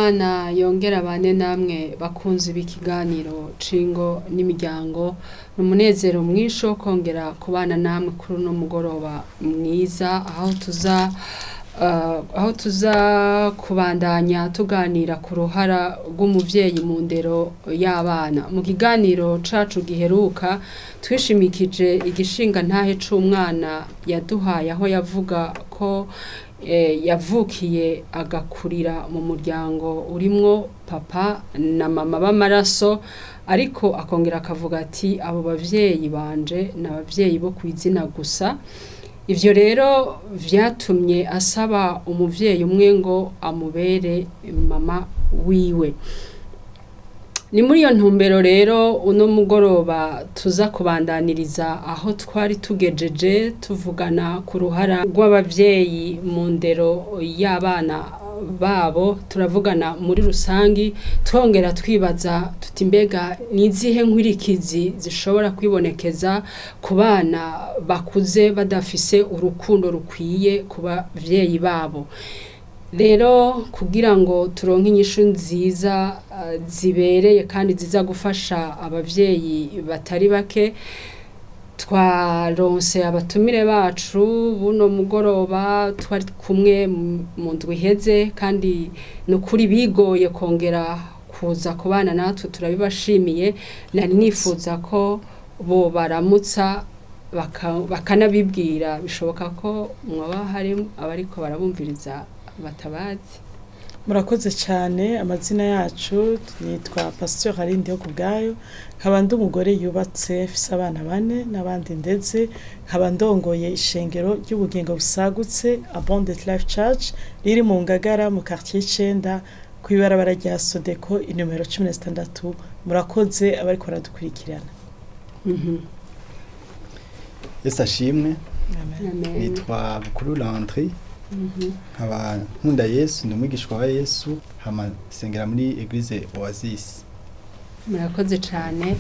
Y'Imana yongera abane namwe bakunzi b'ikiganiro c'ingo n'imiryango. Ni umunezero mwinshi wo kongera kubana namwe kuri uno mugoroba mwiza, aho tuza kubandanya tuganira ku ruhara rw'umuvyeyi mu ndero y'abana. Mu kiganiro cacu giheruka twishimikije igishinga ntahe c'umwana yaduhaye, aho yavuga ko yavukiye agakurira mu muryango urimwo papa na mama b'amaraso, ariko akongera akavuga ati: "Abo bavyeyi banje ni abavyeyi bo kw'izina gusa." Ivyo rero vyatumye asaba umuvyeyi umwe ngo amubere mama wiwe. Ni muri iyo ntumbero rero uno mugoroba tuza kubandaniriza aho twari tugejeje tuvugana ku ruhara rw'abavyeyi mu ndero y'abana babo. Turavugana muri rusangi, twongera twibaza tuti: mbega ni izihe nkurikizi zishobora kwibonekeza ku bana bakuze badafise urukundo rukwiye ku bavyeyi babo? Rero kugira ngo turonke inyishu nziza zibereye kandi ziza gufasha abavyeyi batari bake, twaronse abatumire bacu buno mugoroba twari kumwe mu ndwi iheze, kandi ni ukuri bigoye kongera kuza kubana natwe, turabibashimiye. Nari nifuza ko bo baramutsa bakanabibwira. Bishoboka ko mwaba hari abariko barabumviriza batabazi. Murakoze cyane. Amazina yacu nitwa Pasteur Aline Kubwayo, nkaba ndi umugore yubatse, mfise abana bane n'abandi ndetse nkaba ndongoye ishengero ry'ubugingo busagutse, Abundant Life Church, riri mu Ngagara mu quartier 9, kw'ibarabara rya Sodeko inomero 16. Murakoze abariko baradukurikirana. Yesu ashimwe. Amen. Amen. Nitwa Bukuru Landry, nkaba nkunda Yesu, ndi umwigishwa wa Yesu, hama sengera muri Église Oasis. Murakoze cyane.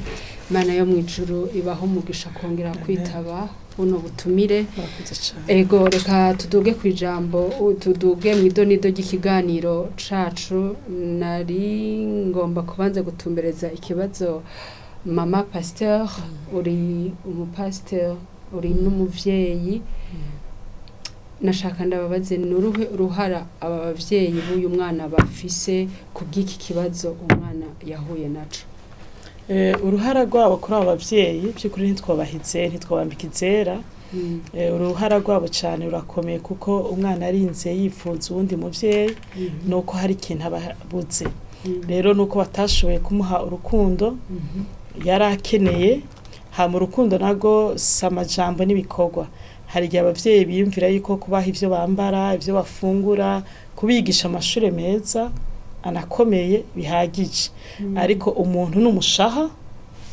Imana yo mu ijuru ibaho umugisha kongera Amen. kwitaba buno butumire. Murakoze cyane. Ego, reka tuduge ku ijambo, tuduge mu idonido ry'ikiganiro cacu. Nari ngomba kubanza gutumbereza ikibazo mama pasteur. Uri umupasteur, uri n'umuvyeyi. Nashaka ndababaze: ni uruhe uruhara aba bavyeyi b'uyu mwana bafise ku bw'iki kibazo umwana yahuye naco? Uruhara rwabo kuri abo bavyeyi, by'ukuri ntitwabahize, ntitwabambika izera. Uruhara rwabo cyane rurakomeye, kuko umwana arinze yifuza uwundi muvyeyi nuko hari ikintu aba abuze. Rero nuko batashoboye kumuha urukundo yari akeneye. Hama urukundo nago si amajambo n'ibikorwa. Hari igihe abavyeyi biyumvira yuko kubaha ivyo bambara, ivyo bafungura, kubigisha amashuri meza anakomeye bihagije, ariko umuntu n'umushaha.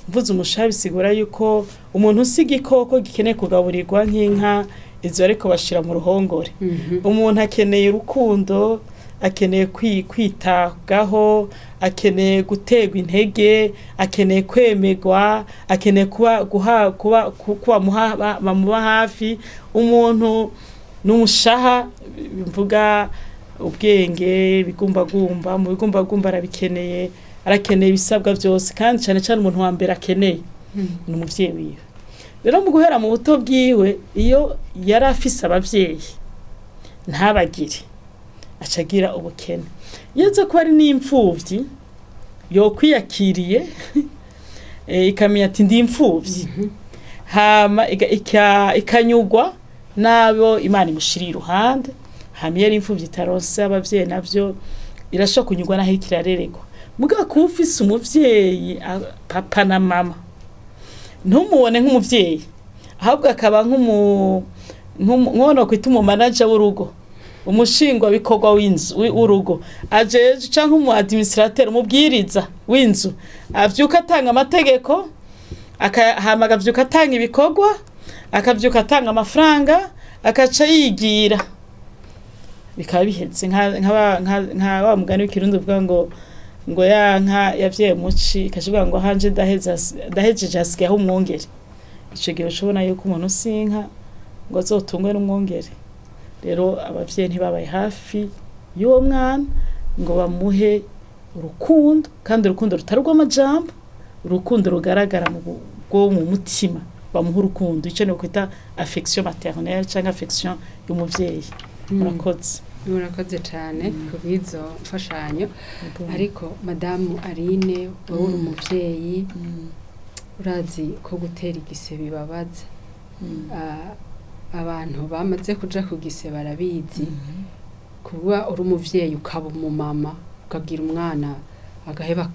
Mvuze umushaha bisigura yuko umuntu usi igikoko gikeneye kugaburirwa nk'inka izo, ariko bashira mu ruhongore. Umuntu akeneye urukundo, akeneye kwitabwaho, akeneye guterwa intege, akeneye kwemerwa, akeneye kuba guha kuba kuba bamuba hafi. Umuntu n'umushaha, mvuga ubwenge, ibigumbagumba, mu bigumbagumba arabikeneye, arakeneye ibisabwa byose. Kandi cyane cyane umuntu wa mbere akeneye ni umuvyeyi wiwe. Rero mu guhera mu buto bwiwe, iyo yari afise abavyeyi ntabagire, aca agira ubukene. Iyo aza kuba ari n'imfuvyi yokwiyakiriye, ikamenya ati: "Ndi imfuvyi", hama ikanyugwa n'abo Imana imushiriye iruhande. Hama iyo ari imfuvyi itaronse abavyeyi, navyo irashobora kunyugwa n'aho iriko irareregwa. Mugabo kuba ufise umuvyeyi, papa na mama, ntumubone nk'umuvyeyi, ahubwo akaba nk'uwo kwita umumanaja w'urugo, umushingwabikorwa w'inzu w'urugo ajeje, canke umu administrateur, umubwiriza w'inzu, avyuka atanga amategeko, hama akavyuka atanga ibikorwa, akavyuka atanga amafaranga, akaca yigira, bikaba biheze. Nka wa mugani w'Ikirundi uvuga ngo ya nka yavyaye muci, ikaca ngo: "Hanje ndaheza, ndahejeje, hasigayeho umwungere." Ico gihe ushobona yuko umuntu usinka ngo azotungwe n'umwungere. Rero abavyeyi ntibabaye hafi y'uwo mwana. Ngo bamuhe urukundo, kandi urukundo rutari urw'amajambo, urukundo rugaragara mu bwo mu mutima. Bamuha urukundo, icyo ni kwita affection maternelle cyangwa affection y'umuvyeyi. Murakoze. Murakoze cyane ku bw'izo mfashanyo. Ariko madamu Aline, wowe uri umuvyeyi, urazi ko gutera igise bibabaza. Abantu bamaze kuja ku gise barabizi. Kuba uri umuvyeyi, ukaba umumama, ukagira umwana agaheba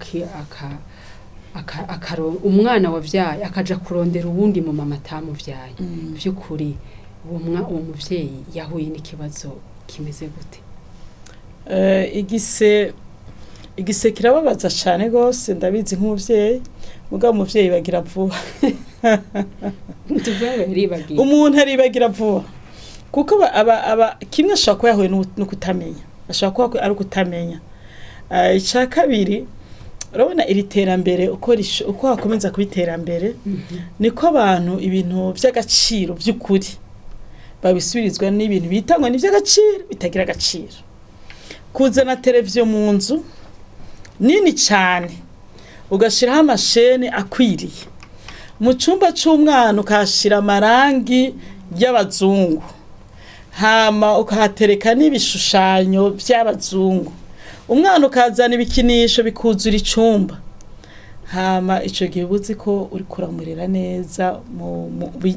umwana wavyaye akaja kurondera uwundi mumama atamuvyaye, vy'ukuri uwo muvyeyi yahuye n'ikibazo kimeze gute? Igise kirababaza cyane rwose, ndabizi nk'umuvyeyi. Mugabo umuvyeyi bagira vuba. Tuvuge ngo yaribagiye. Umuntu aribagira vuba, kuko aba kimwe ashobora kuba yahuye no kutamenya, ashobora kuba ari ukutamenya. Icya kabiri, urabona iri terambere uko hakomeza kuba iterambere, niko abantu ibintu by'agaciro by'ukuri babisubirizwa n'ibintu bita ngo ni iby'agaciro bitagira agaciro. Kuzana televiziyo mu nzu nini cyane, ugashyiraho amashene akwiriye, mu cyumba cy'umwana ukahashyira amarangi y'abazungu, hama ukahatereka n'ibishushanyo by'abazungu, umwana ukazana ibikinisho bikuzura icumba, hama icyo gihe uba uzi ko uri kuramurera neza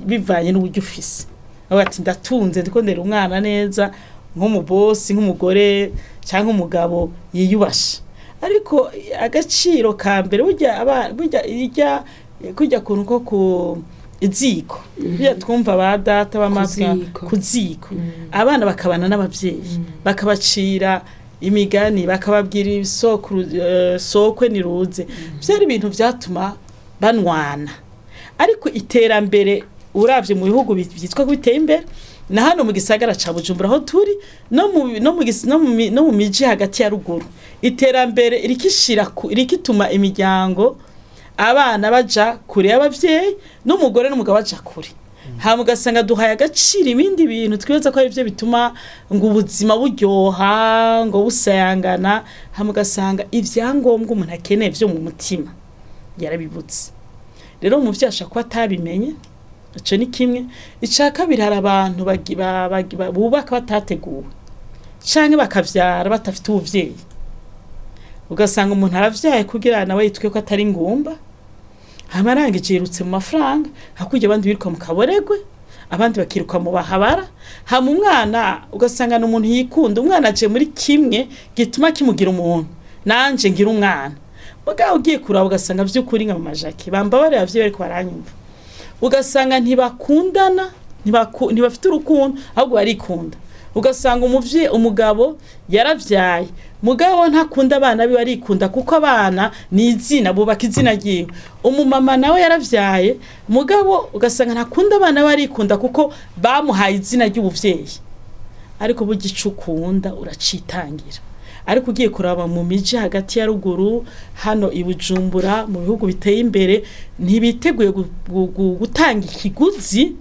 bivanye n'uburyo ufise. Avuga ati: "Ndatunze, ndiko ndera umwana neza nk'umubosi, nk'umugore cyangwa umugabo yiyubashe." Ariko agaciro ka mbere burya burya irya kurya kuntu ko ku iziko, burya twumva ba data b'amatwi. Ku ziko. Ku ziko, abana bakabana n'ababyeyi, bakabacira imigani, bakababwira isoko, sokwe niruze, byari ibintu byatuma banwana. Ariko iterambere, uravye mu bihugu byitwa ko biteye imbere, na hano mu gisagara ca Bujumbura aho turi, no mu no mu gis- no mu mi- no mu miji hagati ya ruguru, iterambere irikishira irikituma imiryango, abana baja kure y'abavyeyi, n'umugore n'umugabo baja kure. Hama ugasanga duhaye agaciro ibindi bintu twibaza ko arivyo bituma ngo ubuzima buryoha, ngo busayangana. Hama ugasanga ivyangombwa umuntu akeneye vyo mu mutima yarabibutse. Rero umuvyeyi ashobora kuba atabimenye, ico ni kimwe. Ica kabiri, hari abantu bubaka batateguwe, canke bakavyara badafite ubuvyeyi. Ugasanga umuntu aravyaye kugira nawe yitwe ko atari ngumba, hama arangije yirutse mu mafaranga, hakurya abandi biruka mu kaboregwe, abandi bakiruka mu bahabara. Hama umwana ugasanga ni umuntu yikunda, umwana aje muri kimwe gituma kimugira umuntu, nanje ngira umwana. Mugabo ugiye kuraba ugasanga vy'ukuri, nka mama Jacques, bambabarira abavyeyi bariko baranyumva, ugasanga ntibakundana, ntibafite urukundo, ahubwo barikunda. Ugasanga umuvyeyi, umugabo yaravyaye, mugabo ntakunda abana biwe, arikunda, kuko abana ni izina, bubaka izina ryiwe. Umumama nawe yaravyaye, mugabo ugasanga ntakunda abana be, arikunda, kuko bamuhaye izina ry'ubuvyeyi. Ariko burya ico ukunda uracitangira. Ariko ugiye kuraba mu miji hagati ya ruguru, hano i Bujumbura, mu bihugu biteye imbere, ntibiteguye gutanga ikiguzi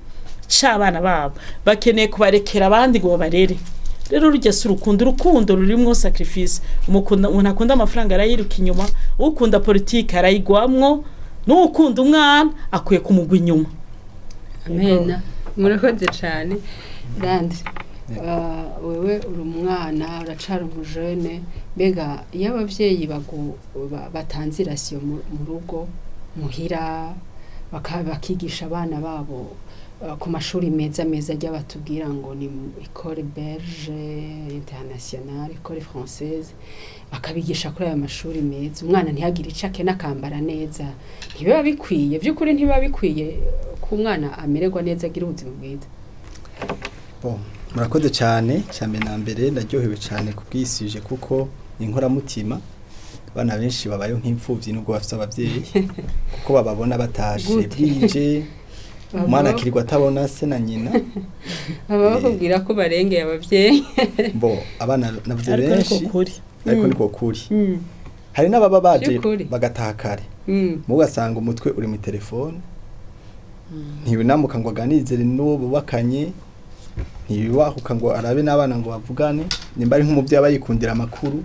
c'abana babo, bakeneye kubarekera abandi ngo babarere. Rero rujya si urukundo, urukundo rurimwo sacrifice. Umuntu akunda amafaranga arayiruka inyuma, ukunda politike arayigwamwo, n'ukunda umwana akwiye kumugwa inyuma. Amena, murakoze cyane. Landry, wewe uri umwana, uracara umujene. Mbega iyo abavyeyi batanze irasiyo mu rugo muhira, bakigisha abana babo ku mashuri meza meza ajya batubwira ngo ni école belge internationale, école française, bakabigisha kuri ayo mashuri meza, umwana ntihagire ico akena, akambara neza, ntibiba bikwiye? By'ukuri ntibiba bikwiye ko umwana amererwa neza, agira ubuzima bwiza? Bon, murakoze cyane. Cyane na mbere ndaryohewe cyane kubwisije, kuko ni inkoramutima. Abana benshi babayeho nk'imfuvyi nubwo bafite abavyeyi, kuko bababona batashe Gute? bwije, umwana akirirwa atabona se na nyina. Baba bakubwira ko barengeye abavyeyi. Bo abana navuze Ariko niko benshi. kuri. Ariko niko kuri. Hari n'ababa baje Vy'ukuri. bagataha kare, mu ugasanga umutwe uri mu telefone, ntibinamuka ngo aganirize n'uwo bubakanye, ntibibahuka ngo arabe n'abana ngo bavugane. Nimba ari nk'umuvyeyi aba yikundira amakuru.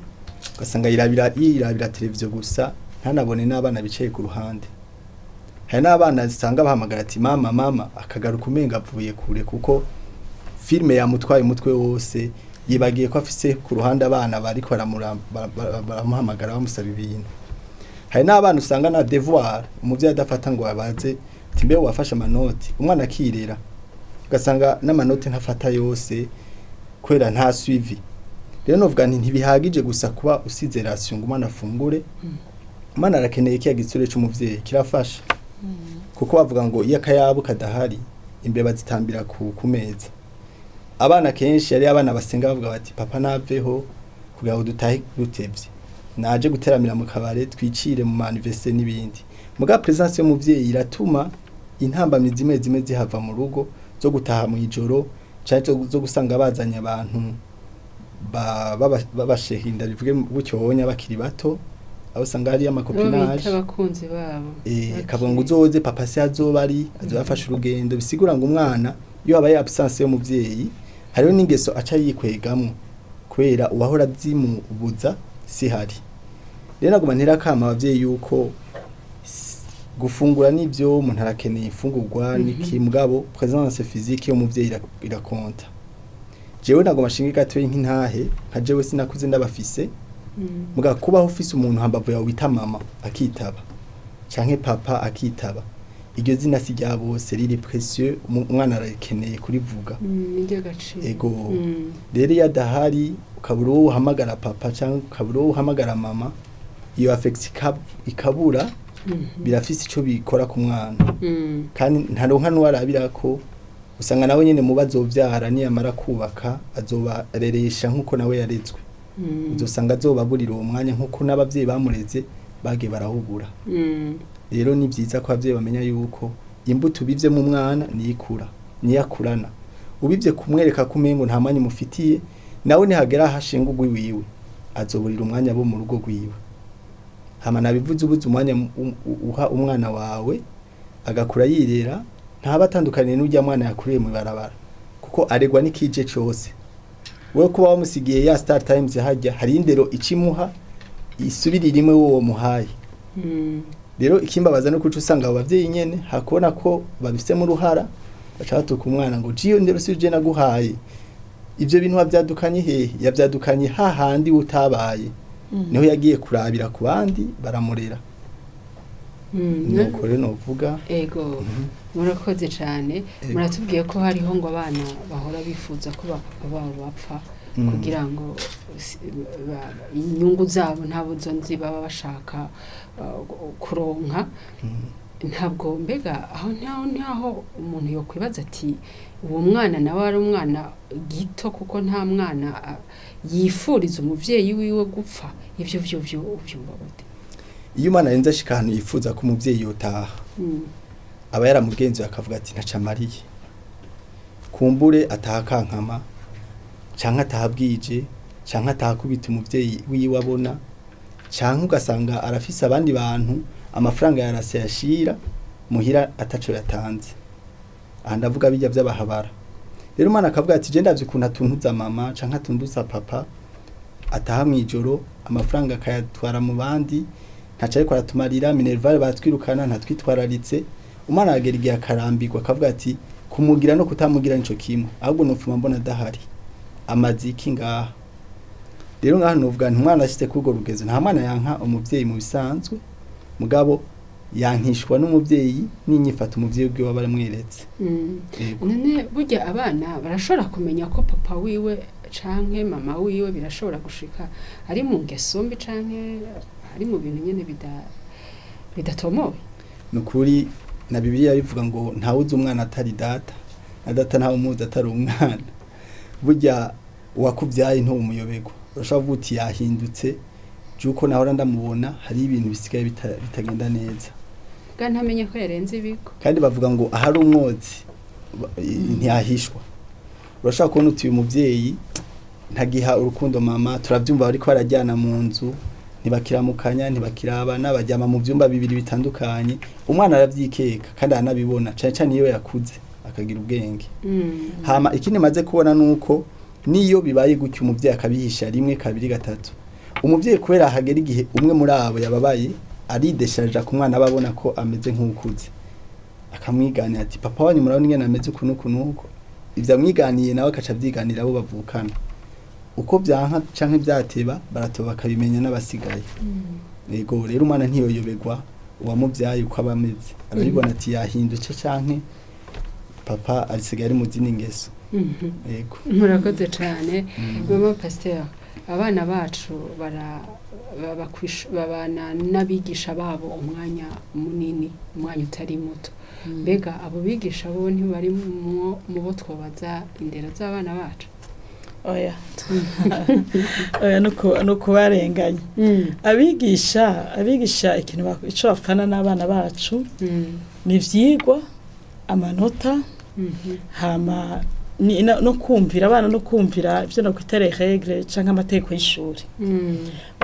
Ugasanga yirabira televiziyo gusa, ntanabone n'abana bicaye ku ruhande. Hari n'abana usanga bahamagara ati mama mama, akagaruka umenga avuye kure kuko filime yamutwaye umutwe wose, yibagiye ko afise ku ruhande abana bariko baramuhamagara bamusaba ibintu. Hari n'abana usanga na devoir umuvyeyi adafata ngo abaze ati mbe wafashe amanoti, umwana akirera, ugasanga n'amanoti ntafata yose kubera nta suivi. Rero novuga nti ntibihagije gusa kuba usize ration ngo umwana afungure. Umwana arakeneye kiya gitsure c'umuvyeyi, kirafasha, kuko bavuga ngo iyo akayabu kadahari imbeba zitambira ku meza. Abana kenshi yari abana basenga bavuga bati papa naveho kugira ngo dutahe dutevye, naje guteramira mu kabare, twicire mu manifeste n'ibindi. Muga presence y'umuvyeyi iratuma intambamyi zimwe zimwe zihava mu rugo, zo gutaha mu ijoro canke zo gusanga bazanye abantu babashehinda, bivuge gutyo honya, bakiri bato, aho usanga hariyo Bo ama copinage. Bita abakunzi babo. Kavuga ngo uzoze papa se azoba ari azoba afashe urugendo, bisigura ngo umwana iyo habaye absence y'umuvyeyi hariho n'ingeso aca yikwegamwo kubera uwahora azimubuza si hari. Rero naguma ntera akama abavyeyi yuko gufungura nivyo, umuntu arakeneye imfungurwa niki, mugabo présence physique y'umuvyeyi irakonta. Jewe nagoma nshinge gatoyi nk'intahe, nka jewe sinakuze ndabafise, muga kubaho ufise umuntu hambavu yawe wita mama akitaba canke papa akitaba, iryo zina si rya bose, riri précieux, umwana arakeneye kurivuga. Ni iry'agaciro. Ego. Rero iyo adahari ukabura uwo uhamagara papa canke ukabura uwo uhamagara mama, iyo affection ikabura, birafise ico bikora ku mwana, kandi ntaronka n'uwarabira ko usanga nawe nyene muba azovyara niyamara kubaka azobareresha nk'uko nawe yarezwe. Uzosanga azobaburira uwo mwanya nk'uko n'abavyeyi bamureze bagiye barawubura. Rero ni vyiza ko abavyeyi bamenya yuko imbuto ubivye mu mwana niyo ikura, niyo akurana. Ubivye kumwereka ko umengo nta mwanya umufitiye, nawe nihagera aho ashinga ugwiwiwe azoburira umwanya bo mu rugo rwiwe. Hama nabivuze, ubuze umwanya uha umwana wawe agakura yirera, ntaba atandukaniye n'urya mwana yakuriye mu ibarabara, kuko aregwa n'ikije cose. Wewe kuba wamusigiye ya Star Times hajya hari indero icimuha isubirira imwe wowe muhaye. Rero ikimbabaza no kuca usanga abo bavyeyi nyene hakubona ko babifisemo uruhara, baca batuka umwana ngo jiyo ndero si je naguhaye, ivyo bintu wavyadukanye hehe? Yavyadukanye hahandi utabaye, niho yagiye kurabira ku bandi baramurera. Nuko rero novuga. Ego, murakoze cyane. Ego. Muratubwiye ko hariho ngo abana bahora bifuza ko ba papa babo bapfa kugira ngo inyungu zabo ntabo zo nzi baba bashaka kuronka. Ntabwo mbega aho ntaho umuntu yokwibaza ati uwo mwana nawe ari umwana gito, kuko nta mwana yifuriza umuvyeyi wiwe gupfa. Ivyo vyo uvyumva gute? Iyo umwana arenze ashika ahantu yifuza ko umuvyeyi yotaha, aba yaramugenzuye akavuga ati ntaca amariye, kumbure ataha kankama canke ataha bwije canke ataha akubita umuvyeyi wiwe abona, canke ugasanga arafise abandi bantu amafaranga yarase yashira muhira ataco yatanze. Aha ndavuga bijya vy'abahabara. Rero umwana akavuga ati je ndavye ukuntu atuntuza mama canke atuntuza papa, ataha mw'ijoro amafaranga akayatwara mu bandi, ntaco ariko aratumarira, minerval batwirukana ntatwitwararitse. Umwana aragera igihe akarambirwa akavuga ati kumugira no kutamugira nico kimwe, ahubwo nopfuma mbona adahari, amaze iki ngaha? Rero ngaha novuga nti umwana ashitse kuri urwo rugezo, nta mwana yanka umuvyeyi mu bisanzwe, mugabo yankishwa n'umuvyeyi n'inyifato umuvyeyi ubwiwe aba aramweretse. Yego. None burya abana barashobora kumenya ko papa wiwe canke mama wiwe birashobora gushika ari mu ngeso mbi canke ari mu bintu nyene bidatomoye? Ni ukuri na Bibiliya bivuga ngo ntawuzi umwana atari data, na data ntawe umuzi atari umwana. Burya uwakubyaye ntuwumuyoberwa, urashobora kuvuga uti yahindutse juko nahora ndamubona, hari ibintu bisigaye bitagenda neza. Bwa ntamenye ko yarenze ibigo. Kandi bavuga ngo ahari umwotsi ntiyahishwa. Urashobora kubona uti uyu muvyeyi ntagiha urukundo mama, turavyumva bariko barajyana mu nzu, ntibakiramukanya, ntibakirabana, baryama mu vyumba bibiri bitandukanye. Umwana aravyikeka kandi aranabibona, cane cane iyo yakuze akagira ubwenge. Hama ikindi maze kubona nuko niyo bibaye gutyo umuvyeyi akabihisha rimwe, kabiri, gatatu, Umuvyeyi kubera hagera igihe umwe muri abo yababaye, arideshaja ku mwana, aba abona ko ameze nk'ukuze, akamwiganira ati: "Papa wanyu murabona ingene ameze uku n'uku n'uku." Ivyo amwiganiye nawe akaca avyiganira abo bavukana. Uko vyanka canke vyateba, baratoba bakabimenya n'abasigaye. Yego, rero umwana ntiyoyoberwa uwamuvyaye uko aba ameze, arabibona ati yahindutse canke papa arisigaye ari mu zindi ngeso. Yego. Murakoze cyane, mama pasiteri. Abana bacu babana n'abigisha babo umwanya munini, umwanya utari muto. Mbega abo bigisha bo ntibari mu bo twobaza indero z'abana bacu? Oya, oya, ni ukubarenganya. Abigisha ikintu ico bapfana n'abana bacu ni ivyigwa, amanota, hama no kumvira abana, no kumvira ivyo nokwita les règles canke amategeko y'ishuri.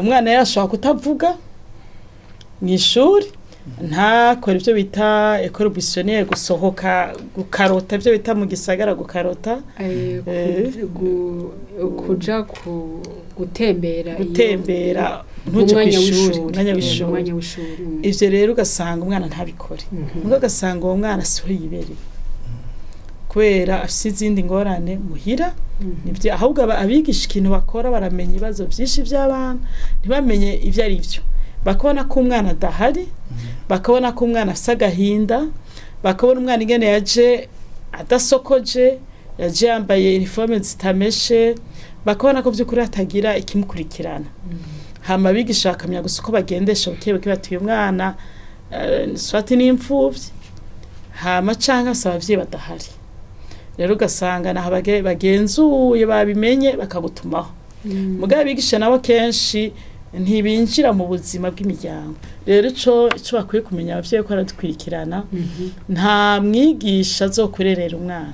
Umwana yashobora kutavuga mw'ishuri, ntakore ivyo bita école buissonnière, gusohoka gukarota, ivyo bita mu gisagara gukarota. Kuja gutembera gutembera, ntuje umwanya kw'ishuri w'ishuri. Umwanya w'ishuri. Umwanya w'ishuri. Ivyo rero ugasanga umwana ntabikore, mugo ugasanga uwo mwana siho yibereye kubera afise izindi ngorane muhira. Nivyo, ahubwo abigisha ikintu bakora, baramenya ibibazo vyinshi vy'abana, ntibamenye ivyo ari vyo. Bakabona ko umwana adahari, bakabona ko umwana afise agahinda, bakabona umwana ingene yaje adasokoje, yaje yambaye uniforme zitameshe, bakabona ko vy'ukuri hatagira ikimukurikirana. Hama abigisha bakamenya gusa uko bagendesha buke buke, bati uyu mwana swati n'imfuvyi, hama canke afise abavyeyi badahari. Rero ugasanga naho bagenzuye babimenye, bakagutumaho. Mugabo abigisha nabo kenshi ntibinjira mu buzima bw'imiryango. Rero ico bakwiye kumenya abavyeyi ko aradukurikirana, nta mwigisha azokurerera umwana.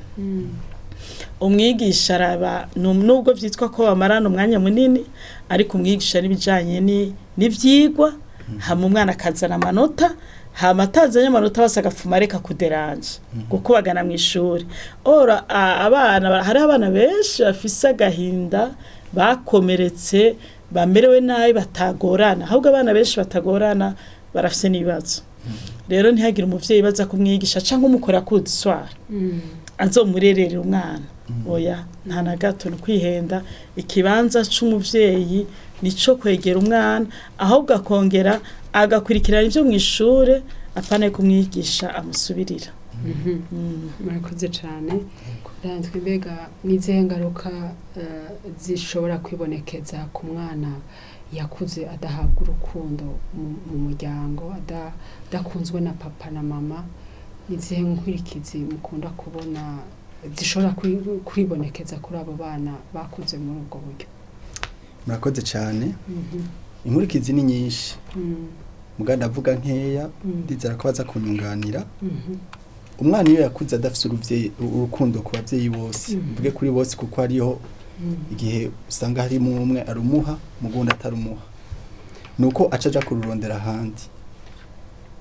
Umwigisha araba nubwo vyitwa ko bamarana umwanya munini, ariko umwigisha n'ibijanye n'ivyigwa, hama umwana akazana amanota, hama atazanye amanota bose agapfuma areka kuderanja, gukubagana mw'ishuri. Ora abana, hariho abana benshi bafise agahinda, bakomeretse, bamerewe nabi, batagorana. Ahubwo abana benshi batagorana barafise n'ibibazo. Rero ntihagire umuvyeyi baza kumwigisha canke umukora kuduswara azomurerera umwana. Oya, nta na gato, ni kwihenda. Ikibanza c'umuvyeyi nico kwegera umwana, ahubwo akongera agakurikirana ivyo mw'ishure, apana kumwigisha amusubirira. Murakoze cyane. Randwi, mbega n'izihe ngaruka zishobora kwibonekeza ku mwana yakuze adahabwa urukundo mu muryango, adakunzwe na papa na mama? N'izihe nkurikizi mukunda kubona zishobora kwibonekeza kuri abo bana bakuze muri ubwo buryo? Murakoze cyane. Inkurikizi ni nyinshi, muga ndavuga nkeya, ndizera ko baza kunyunganira. Umwana iyo yakuze adafise urukundo ku bavyeyi bose, mvuge kuri bose kuko hariho igihe usanga harimo umwe arumuha mugundi atarumuha, nuko aca aja kururondera ahandi.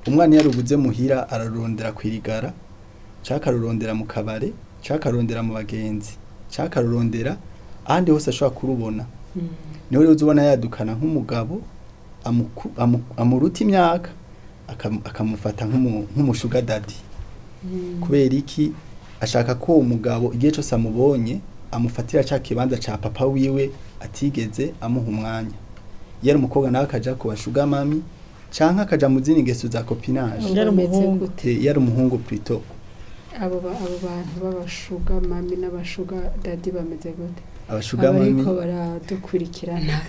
Umwana iyo arubuze muhira, ararurondera kwirigara, canke akarurondera mu kabare, canke akarurondera mu bagenzi, canke akarurondera ahandi hose ashobora kurubona. Niho rero uzobona yadukana nk'umugabo amuruta imyaka, akamufata nk'umu sugar daddy. Kubera iki? Ashaka ko uwo mugabo igihe cyose amubonye amufatira ca kibanza ca papa wiwe atigeze amuha umwanya. Iyo ari umukobwa nawe akaja ku ba sugar mummy, canke akaja mu zindi ngeso za copinage. Iyo ari Bameze umuhungu. gute? Iyo ari umuhungu plutôt. Abo bantu b'aba sugar mummy n'aba sugar daddy bameze gute? Aba sugar mummy, Abariko baradukurikirana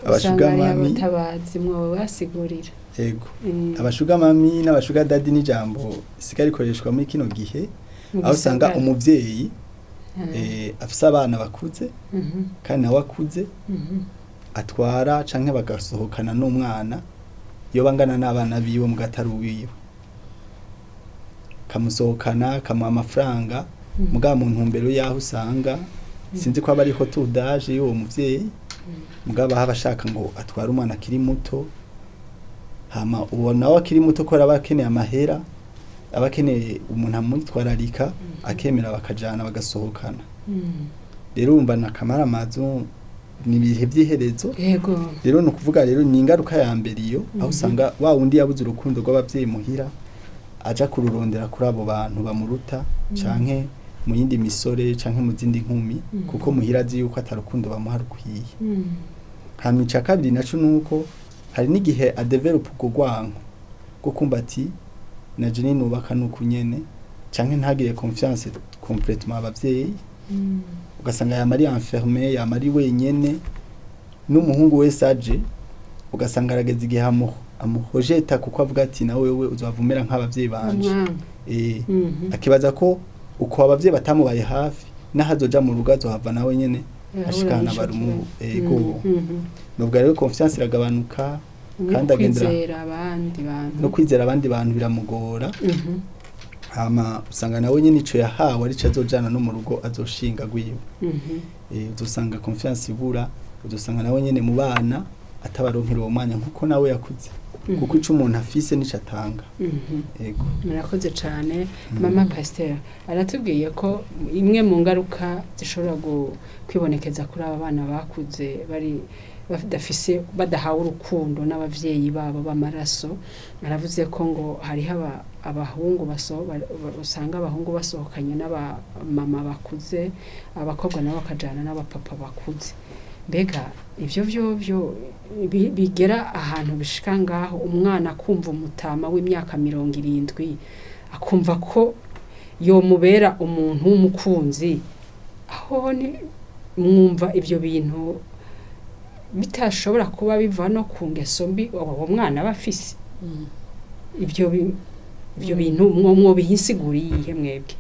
aba sugar usanga hariho mummy, abatabazi, mwoba basigurira. Ego. Mm. Aba sugar mummy n'aba sugar daddy ni ijambo risigaye rikoreshwa muri kino gihe, Mu aho usanga gisagara. umuvyeyi afise abana bakuze kandi nawe akuze, atwara canke bagasohokana n'umwana yoba angana n'abana biwe muga atari uwiwe, kamusohokana, kamuha amafaranga, muga mu ntumbero y'aho usanga sinzi ko aba ariho tudaje y'uwo muvyeyi, mugabo aba ashaka ngo atware umwana akiri muto. Hama uwo nawe akiri muto ko aba akeneye amahera, aba akeneye umuntu amwitwararika, akemera bakajana bagasohokana. Rero urumva ni akamaramazu. ni ibihe by'iherezo. Yego. Rero ni ukuvuga rero ni ingaruka ya mbere iyo aho usanga wa wundi yabuze urukundo rw'abavyeyi muhira aja kururondera kuri abo bantu bamuruta canke mu yindi misore canke mu zindi nkumi, kuko muhira azi yuko atarukundo bamuha rukwiye. Hama ica kabiri naco nuko hari n'igihe adevelopa urwo rwanko rwo kumva ati naje ninubaka nuku nyene, canke ntagire confiance complètement abavyeyi, ugasanga yama ari enfermé, yama ari wenyene. N'umuhungu wese aje ugasanga arageze igihe amuhojeta, kuko avuga ati na wewe uzova umera nk'abavyeyi banje. Umwana. Akibaza ko uko abavyeyi batamubaye hafi, naho azoja mu rugo azohava nawe nyene Yahura ashikana n'ico barumu kibazo. ego. Nubwo rero confiance iragabanuka kandi agendera kwizera abandi bantu. No kwizera abandi bantu biramugora. Hama usanga nawe nyene ico yahawe arico azojana no mu rugo azoshinga gwiwe. Uzosanga confiance ibura, uzosanga nawe nyene mu bana atabaronkera uwo mwanya nkuko nawe yakuze, kuko ico umuntu afise nico atanga. Ego. Murakoze cyane. Mama Pasteur aratubwiye ko imwe mu ngaruka zishobora kwibonekeza kuri aba bana bakuze bari badafise, badahawe urukundo n'abavyeyi babo b'amaraso, aravuze ko ngo hariho abahungu usanga abahungu basohokanye n'abamama bakuze, abakobwa nabo bakajana n'abapapa bakuze. Mbega ivyo vyovyo bigera ahantu bishika ngaho umwana akumva umutama w'imyaka 70 akumva ko yomubera umuntu w'umukunzi, aho ni mwumva ivyo bintu bitashobora kuba biva no ku ngeso mbi uwo mwana aba afise? Ivyo bintu mwobihinsiguriye iyihe mwebwe?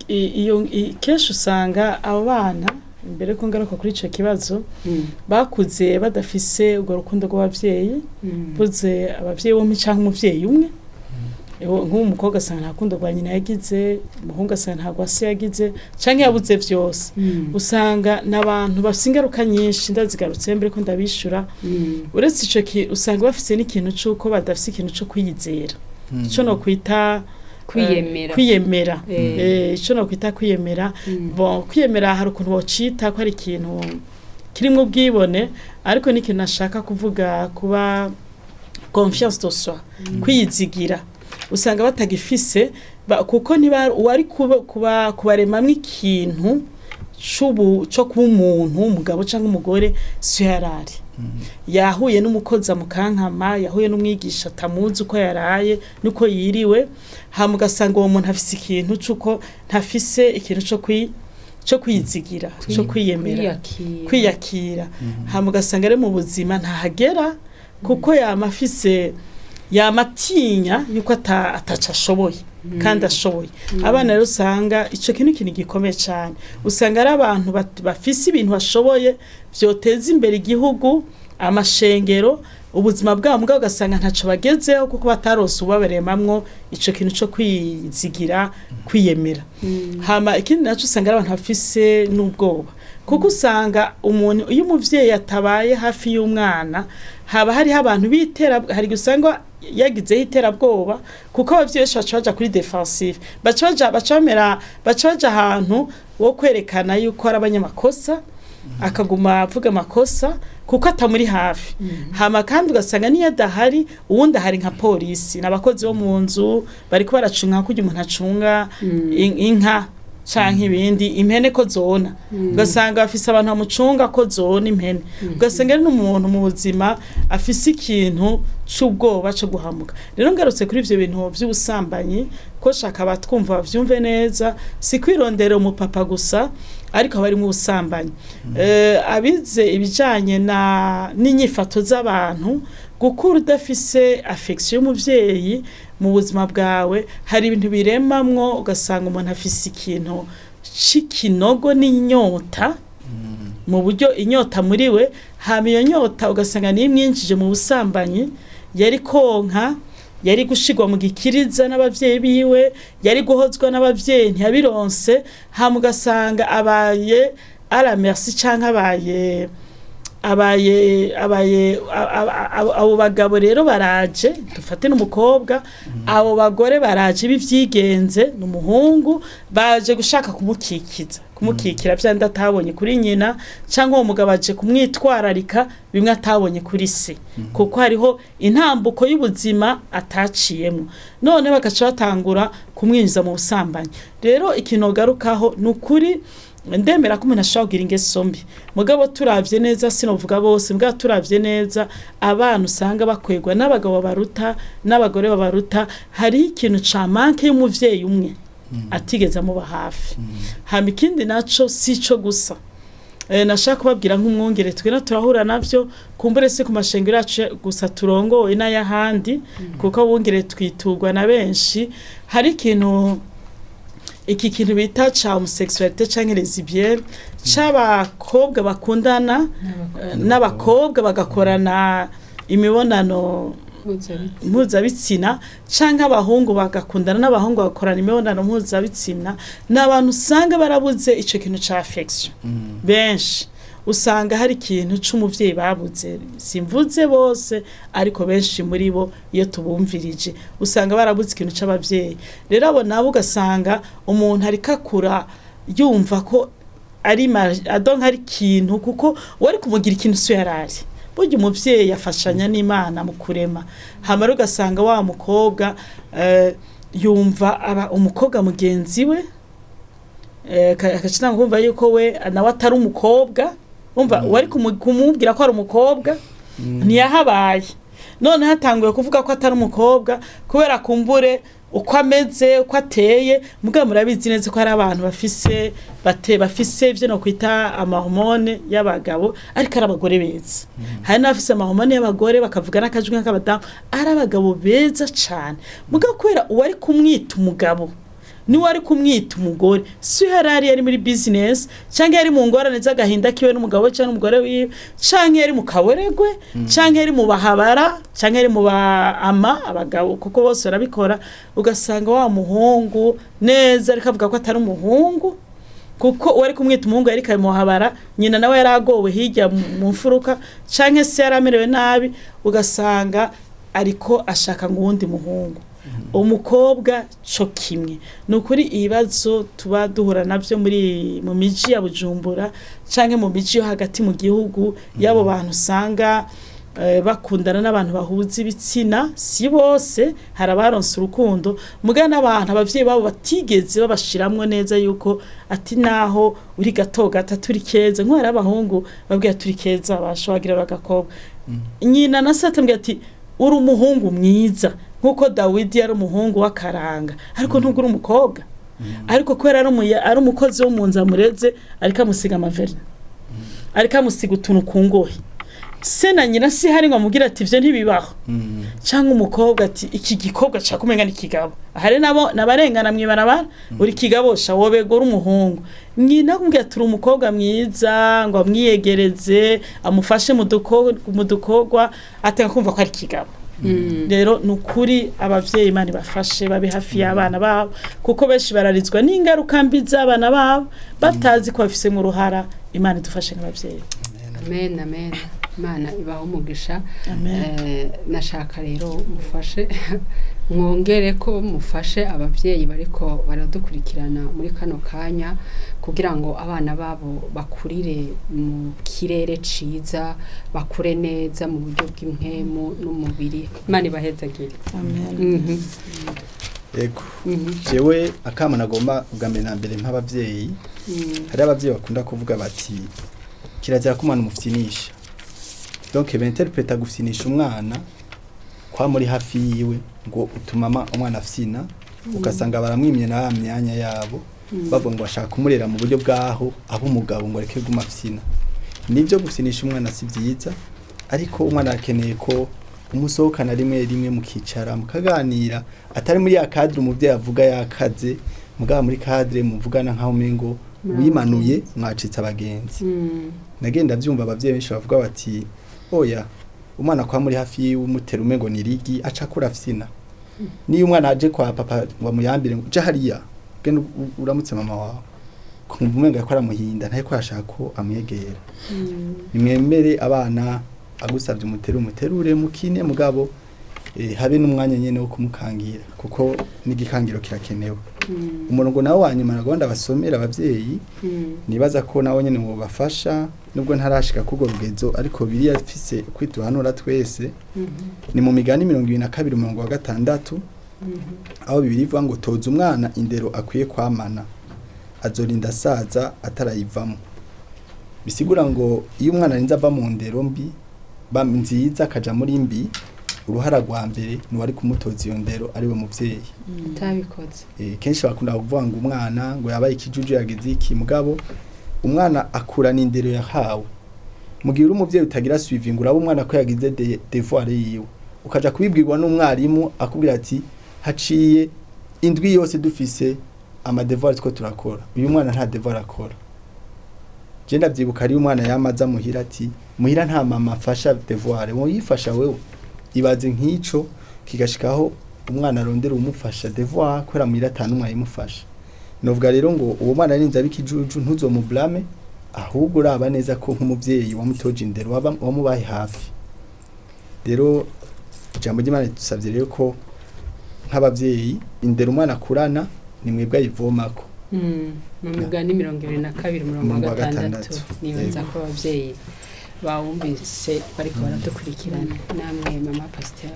Iyo kenshi usanga abo bana, mbere ko ngaruka kuri ico kibazo, bakuze badafise urwo rukundo rw'abavyeyi, buze abavyeyi bompi canke umuvyeyi umwe. Nk'ubu umukobwa asanga nta rukundo rwa nyina yagize, umuhungu asanga nta rwa se yagize, canke yabuze vyose. Usanga n'abantu bafise ingaruka nyinshi. Ndazigarutse mbere ko ndabishura, uretse ico usanga bafise n'ikintu c'uko badafise ikintu co kwiyizera, ico no kwita Kwiyemera. Kwiyemera. Ico no kwita kwiyemera. Bon, kwiyemera hari ukuntu wocita ko ari ikintu kirimwo ubwibone, ariko ni ikintu nashaka kuvuga kuba confiance de soi, kwiyizigira. Usanga batagifise kuko niba uwari kuba kubaremamwo ikintu c'ubu co kuba umuntu umugabo canke umugore, siyo yarari yahuye n'umukozi amukankama, yahuye n'umwigisha atamuzi uko yaraye nuko yiriwe. Hama ugasanga uwo muntu afise ikintu c'uko ntafise ikintu co kwizigira, co kwiyemera, Kwiyakira. Kwiyakira. Hama ugasanga ari mu buzima ntahagera, kuko yama afise, yama atinya yuko ataco ashoboye kandi ashoboye. Abana rero usanga ico kintu, ikintu gikomeye cane, usanga ari abantu bafise ibintu bashoboye vyoteza imbere igihugu, amashengero, ubuzima bwabo, mugabo ugasanga ntaco bagezeho kuko bataronse ubabaremamwo ico kintu co kwizigira, kwiyemera. Hama ikindi naco, usanga ari abantu bafise n'ubwoba, kuko usanga umuntu iyo umuvyeyi atabaye hafi y'umwana, haba hariho abantu bitera, hari igihe usanga yagizeho iterabwoba, kuko abavyeyi benshi baca baja kuri defensive, baca bamera, baca baja ahantu wo kwerekana yuko ari abanyamakosa, akaguma avuga amakosa kuko atamuri hafi. Hama kandi ugasanga niyo adahari, uwundi ahari nka polisi n'abakozi bo mu nzu bariko baracunga, kurya umuntu acunga inka canke ibindi, impene ko zona, ugasanga bafise abantu bamucunga ko zona impene. Ugasanga ari n'umuntu mu buzima afise ikintu c'ubwoba co guhamuka. Rero ngarutse kuri ivyo bintu vy'ubusambanyi, ko shaka abatwumva bavyumve neza, si kwirondera umupapa gusa, ariko haba harimwo ubusambanyi. Abize ibijanye na n'inyifato z'abantu, gukura udafise affection y'umuvyeyi mu buzima bwawe, hari ibintu biremamwo, ugasanga umuntu afise ikintu c'ikinogo n'inyota, mu buryo inyota muri we. Hama iyo nyota ugasanga niyo imwinjije mu busambanyi. Yari konka, yari gushigwa mu gikiriza n'abavyeyi biwe, yari guhozwa n'abavyeyi, ntiyabironse. Hama ugasanga abaye à la merci canke abaye Abaye abaye abo bagabo rero baraje, dufate n'umukobwa, abo bagore baraje b'ivyigenze n'umuhungu, baje gushaka kumukikiza, kumukikira vya atabonye kuri nyina, cyangwa uwo mugabo aje kumwitwararika bimwe atabonye kuri se, kuko hariho intambuko y'ubuzima ataciyemo, none bagaca batangura kumwinjiza mu busambanyi. Rero ikintu garukaho ni ukuri, ndemera ko umuntu ashobora kugira ingeso mbi, mugabo turavye neza, sinovuga bose, mugabo turavye neza abana usanga bakwegwa n'abagabo baruta n'abagore babaruta, hariho ikintu ca manque y'umuvyeyi umwe atigeze amuba hafi. Hama ikindi naco si ico gusa, nashaka kubabwira nk'umwungere, twena turahura navyo, kumbure si ku mashengero yacu gusa turongowe n'ayahandi, kuko abungere twiturwa na benshi. Hari ikintu, iki kintu bita ca homosexualité canke lesbienne, c'abakobwa bakundana n'abakobwa bagakorana imibonano mpuzabitsina, canke abahungu bagakundana n'abahungu bagakorana imibonano mpuzabitsina. Ni abantu usanga barabuze ico kintu ca affection. Benshi usanga hari ikintu c'umuvyeyi babuze. Simvuze bose, ariko benshi muri bo iyo tubumvirije usanga barabuze ikintu c'abavyeyi. Rero abo nabo ugasanga umuntu ariko akura yumva ko ari adonka ari ikintu, kuko wari kumugira ikintu si yarari. Burya umuvyeyi afashanya n'Imana mu kurema. Hama rero ugasanga wa mukobwa yumva aba umukobwa mugenzi we, agaca kumva yuko we nawe atari umukobwa. Umva, wari kumubwira ko ari umukobwa ntiyahabaye, none hatanguye kuvuga ko atari umukobwa kubera kumbure uko ameze, uko ateye. Mugabo murabizi neza ko hari abantu bafise bate bafise ivyo no kwita amahormones y'abagabo, ariko ari abagore beza. Hari n'abafise amahormones y'abagore bakavuga n'akajwi nk'abadamu, ari abagabo beza cane, mugabo kubera uwari kumwita umugabo niwe ari kumwita umugore si yari ari muri business, cyangwa yari mu ngorane z'agahinda kiwe n'umugabo we cyangwa n'umugore wiwe, cyangwa yari mu kaboregwe, cyangwa yari mu bahabara, cyangwa yari mu ba ama abagabo, kuko bose barabikora. Ugasanga wa muhungu neza ariko avuga ko atari umuhungu, kuko uwari kumwita umuhungu yari kamuhabara, nyina nawe yaragowe hirya mu mfuruka, canke se yaramerewe nabi, ugasanga ariko ashaka ngo uwundi muhungu. Umukobwa co kimwe. Ni ukuri ibibazo tuba duhura navyo muri mu miji ya Bujumbura canke mu miji yo hagati mu gihugu, y'abo bantu usanga bakundana n'abantu bahuza ibitsina, si bose, hari abaronse urukundo, muga n'abantu abavyeyi babo batigeze babashiramwo neza yuko ati naho uri gato gato turi keza, nk'uko hari abahungu babwira turi keza bashobagira bagakobwa, nyina na se atambwira ati uri umuhungu mwiza nk'uko Dawidi yari umuhungu w'akaranga, ariko ntubwo uri umukobwa. Ariko kubera ari umukozi wo mu nzu amureze, ariko amusiga amavernis, ariko amusiga utuntu ku ngohe, se na nyina si hari ngo amubwire ati ivyo ntibibaho. Cyangwa umukobwa ati iki gikobwa cya kumenga ni kigabo, hari nabo nabarengana mwibarabara, uri kigabo sha, wobegora umuhungu. Nyina kumubwira ati uri umukobwa mwiza, ngo amwiyegereze, amufashe mu dukorwa, atanga kumva ko ari kigabo. Rero ni ukuri abavyeyi, Imana ibafashe babe hafi y'abana babo, kuko benshi bararizwa n'ingaruka mbi z'abana babo batazi ko bafisemo uruhara. Imana idufashe nk'abavyeyi. Amen, amen. Imana ibaho umugisha. Amen. Nashaka rero mufashe, mwongere ko mufashe abavyeyi bariko baradukurikirana muri kano kanya, kugira ngo abana babo bakurire mu kirere ciza, bakure neza mu buryo bw'impwemu n'umubiri. Imana ibahezagire. Amen. Ego. Jewe akama nagomba ubwa mbere na mbere nk'abavyeyi, hari abavyeyi bakunda kuvuga bati kirazira ko umwana umufyinisha. Donc binterpreta gufyinisha umwana kwa muri hafi yiwe ngo utuma umwana afyina, ugasanga baramwimye na ya myanya yabo, bavuga ngo bashaka kumurera mu buryo bwaho aho umugabo ngo areke guma afyina. Nibyo, gufyinisha umwana si byiza, ariko umwana akeneye ko umusohokana rimwe rimwe, mukicara mukaganira, atari muri ya cadre umuvyeyi avuga yakaze, mugaba muri cadre muvugana nkaho umengo wimanuye, mwacitse abagenzi. Nagenda vyumva abavyeyi benshi bavuga bati oya, umwana kwa muri hafi yiwe umutera umengo ni rigi, aca akura afyina. Niyo umwana aje kwa papa ngo amuyambire ngo ja hariya genda uramutse mama wawe. Kumva umenga ko aramuhinda, ntari ko arashaka ko amwegera. Nimwemere abana, agusabye umutere, umuterure, mukine, mugabo habe n'umwanya nyene wo kumukangira, kuko n'igikangiro kirakenewe. Umurongo nawo wa nyuma nagomba basomera abavyeyi, nibaza ko nawo nyene mubafasha, nubwo ntarashika kurwo rugezo, ariko biriya fise kwituhanura twese, ni mu Migani 22 umurongo wa 6, aho Bibiri ivuga ngo: "Toza umwana indero akwiye kwamana, azorinda asaza atarayivamo." Bisigura ngo iyo umwana arinze ava mu ndero mbi ba nziza akaja muri mbi, uruhara rwa mbere ni uwari kumutoza iyo ndero, ari we muvyeyi. Utabikoze. Kenshi bakunda kuvuga ngo umwana ngo yabaye ikijuju, yagize iki, mugabo umwana akurana indero yahawe. Mu gihe uri umuvyeyi utagira suivi ngo urabe umwana ko yagize devoir yiwe, ukaja kubibwirwa n'umwarimu akubwira ati: "Haciye indwi yose dufise amadevoir two turakora, uyu mwana nta devoir akora." Je ndavyibuka ari umwana yamaza muhira ati: "Muhira nta mama afasha devoir, wowe yifasha wewe." Ibaze nk'ico kigashikaho umwana arondera umufasha devoir kubera muhira ata n'umwe ayimufasha. Novuga rero ngo uwo mwana arinze abikijuju, ntuzomublame, ahubwo uraba neza ko nk'umuvyeyi wamutoje indero, wamubaye hafi. Rero ijambo ry'Imana ridusavye rero ko nk'abavyeyi, indero umwana akurana ni mwebwe ayivomako. Mu Migani 22 umurongo wa Umurongo wa 6. 6. Nibaza Yego. ko abavyeyi bawumvise bariko baradukurikirana, namwe mama pasiteri.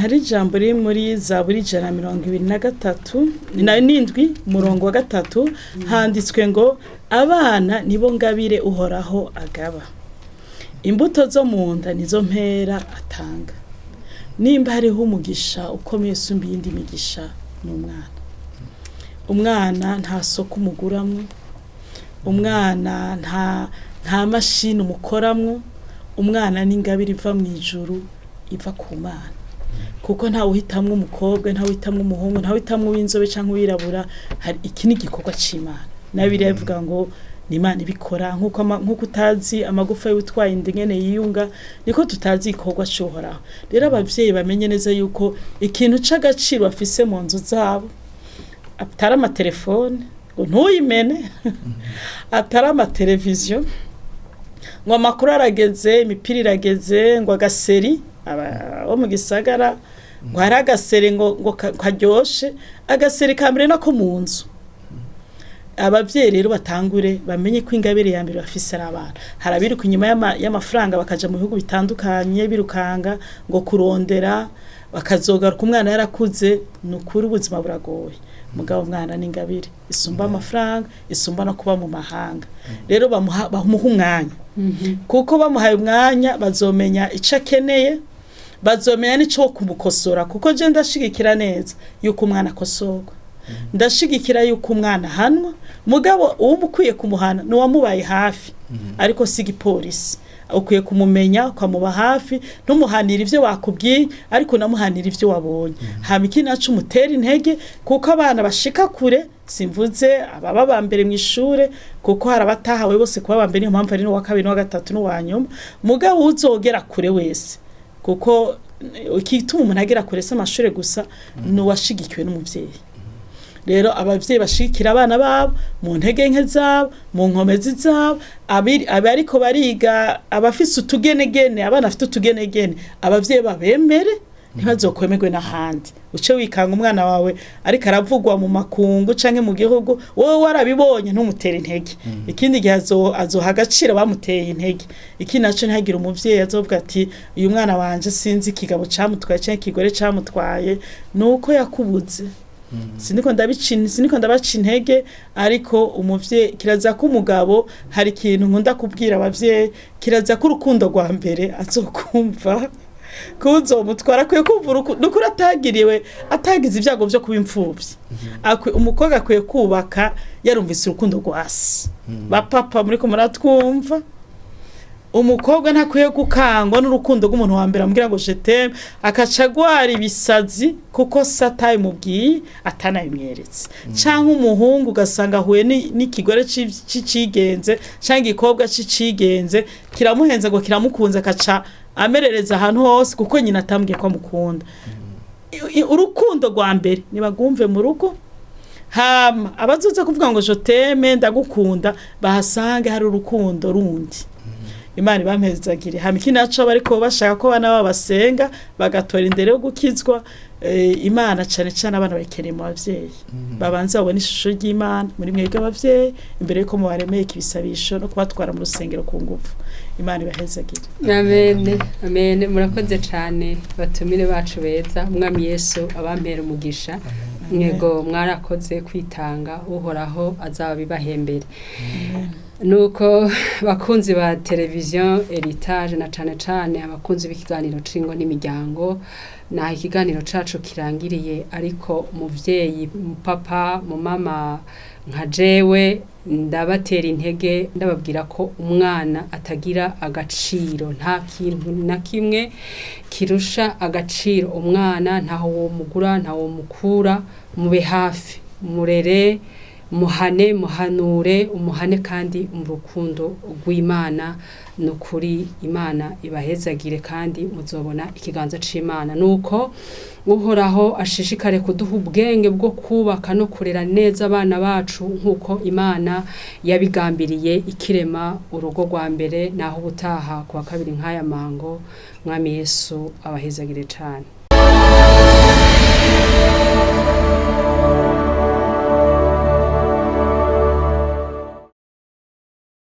Hari ijambo riri muri Zaburi 127 na 7 umurongo wa 3, handitswe ngo: "Abana nibo ngabire Uhoraho agaba, imbuto zo mu nda nizo mpera atanga." Nimba hariho umugisha ukomeye usumba iyindi migisha, ni umwana. Umwana nta soko umuguramwo, umwana nta mashini umukoramwo. Umwana ni ingabire iva mu ijuru, iva ku Mana, kuko ntawe uhitamwo umukobwa, ntawe uhitamwo umuhungu, ntawe uhitamwo uw'inzobe cyangwa uwirabura. Hari iki ni igikorwa c'Imana. Na Bibiliya ivuga ngo ni Imana ibikora. Nkuko utazi amagufa y'utwaye inda ingene yiyunga, niko tutazi igikorwa c'Uhoraho. Rero abavyeyi bamenye neza yuko ikintu c'agaciro bafise mu nzu zabo atari amatelefone ngo ntuyimene, atari amateleviziyo ngo amakuru arageze, imipira irageze, ngo agaseri bo mu gisagara, ngo hari agaseri ngo karyoshe. Agaseri ka mbere nako mu nzu. Abavyeyi rero batangure bamenye ko ingabire ya mbere bafise ari abana. Hari abiruka inyuma y'amafaranga, bakaja mu bihugu bitandukanye birukanga ngo kurondera, bakazogaruka umwana yarakuze. Ni ukuri ubuzima buragoye, mugabo umwana ni ingabire isumba amafaranga, isumba no kuba mu mahanga. Rero bamuha umwanya, kuko bamuhaye umwanya bazomenya ico akeneye, bazomenya n'ico kumukosora, kuko je ndashigikira neza yuko umwana akosorwa, ndashigikira yuko umwana ahanwa, mugabo uwo ukwiye kumuhana ni uwamubaye hafi, ariko si igipolisi. Ukwiye kumumenya, ukamuba hafi, ntumuhanire ibyo bakubwiye, ariko unamuhanira ibyo wabonye. Hama ikindi naco, umutera intege, kuko abana bashika kure, simvuze ababa ba mbere mu ishure, kuko hari abatahawe bose kuba ba mbere, niyo mpamvu ari n'uwa kabiri n'uwa gatatu n'uwa nyuma, mugabo uzogera kure wese, kuko ikituma umuntu agera kure si amashure gusa, ni uwashigikiwe n'umuvyeyi. Rero abavyeyi bashigikira abana babo mu ntege nke zabo, mu nkomezi zabo, abariko bariga, abafise utugenegene, abana bafite utugenegene, abavyeyi babemere, ntibazokwemerwe n'ahandi. Uce wikanga umwana wawe ariko aravugwa mu makungu canke mu gihugu, wowe warabibonye ntumutere intege. Ikindi gihe azoha agaciro bamuteye intege. Ikindi naco, ntihagire umuvyeyi azovuga ati: "Uyu mwana wanje sinzi ikigabo camutwaye canke ikigore camutwaye." Nuko yakubuze. Siniko ndabaca intege, ariko umuvyeyi kiraza ko umugabo, hari ikintu nkunda kubwira abavyeyi: kiraza ko urukundo rwa mbere azokumva kuzomutwara, akwiye kumva urukundo nukuri atagiriwe, atagize ibyago vyo kuba imfuvyi. Umukobwa akwiye kubaka yarumvise urukundo rwa se. Bapapa muriko muratwumva, umukobwa ntakwiye gukangwa n'urukundo rw'umuntu wa mbere amubwira ngo "Je t'aime", akaca agwara ibisazi kuko se atabimubwiye, atanabimweretse. Canke umuhungu ugasanga ahuye n'ikigore c'icigenze canke igikobwa c'icigenze kiramuhenze ngo kiramukunze, akaca amerereza ahantu hose kuko nyina atambwiye ko amukunda. Urukundo rwa mbere nibagumve mu rugo. Hama abazoza kuvuga ngo je t'aime, ndagukunda, bahasange hari urukundo rundi. Imana ibampezagire. Hama ikindi naco, bariko bashaka ko abana babo basenga bagatora indero yo gukizwa, Imana cane cane abana bayikeneye mu bavyeyi. Babanze babone ishusho ry'Imana muri mwebwe abavyeyi imbere yuko mubaremeka ibisabisho no kubatwara mu rusengero ku nguvu. Imana ibahezagire. Amen, amen. Murakoze cane batumire bacu beza. Umwami Yesu abampera umugisha. Mwego mwarakoze kwitanga, Uhoraho azabibahembere. Nuko bakunzi ba televiziyo Heritage, na cane cane abakunzi b'ikiganiro c'ingo n'imiryango, naho ikiganiro cacu kirangiriye, ariko umuvyeyi, mupapa, mumama nka jewe, ndabatera intege, ndababwira ko umwana atagira agaciro. Nta kintu na kimwe kirusha agaciro umwana, ntaho womugura, ntaho womukura. Mube hafi, murere, muhane, muhanure, umuhane kandi mu rukundo rw'Imana. Ni ukuri Imana ibahezagire kandi muzobona ikiganza c'Imana. Nuko Uhoraho ashishikare kuduha ubwenge bwo kubaka no kurera neza abana bacu nk'uko Imana yabigambiriye ikirema urugo rwa mbere. Naho ubutaha kuwa kabiri nk'aya mango. Mwami Yesu abahezagire cane.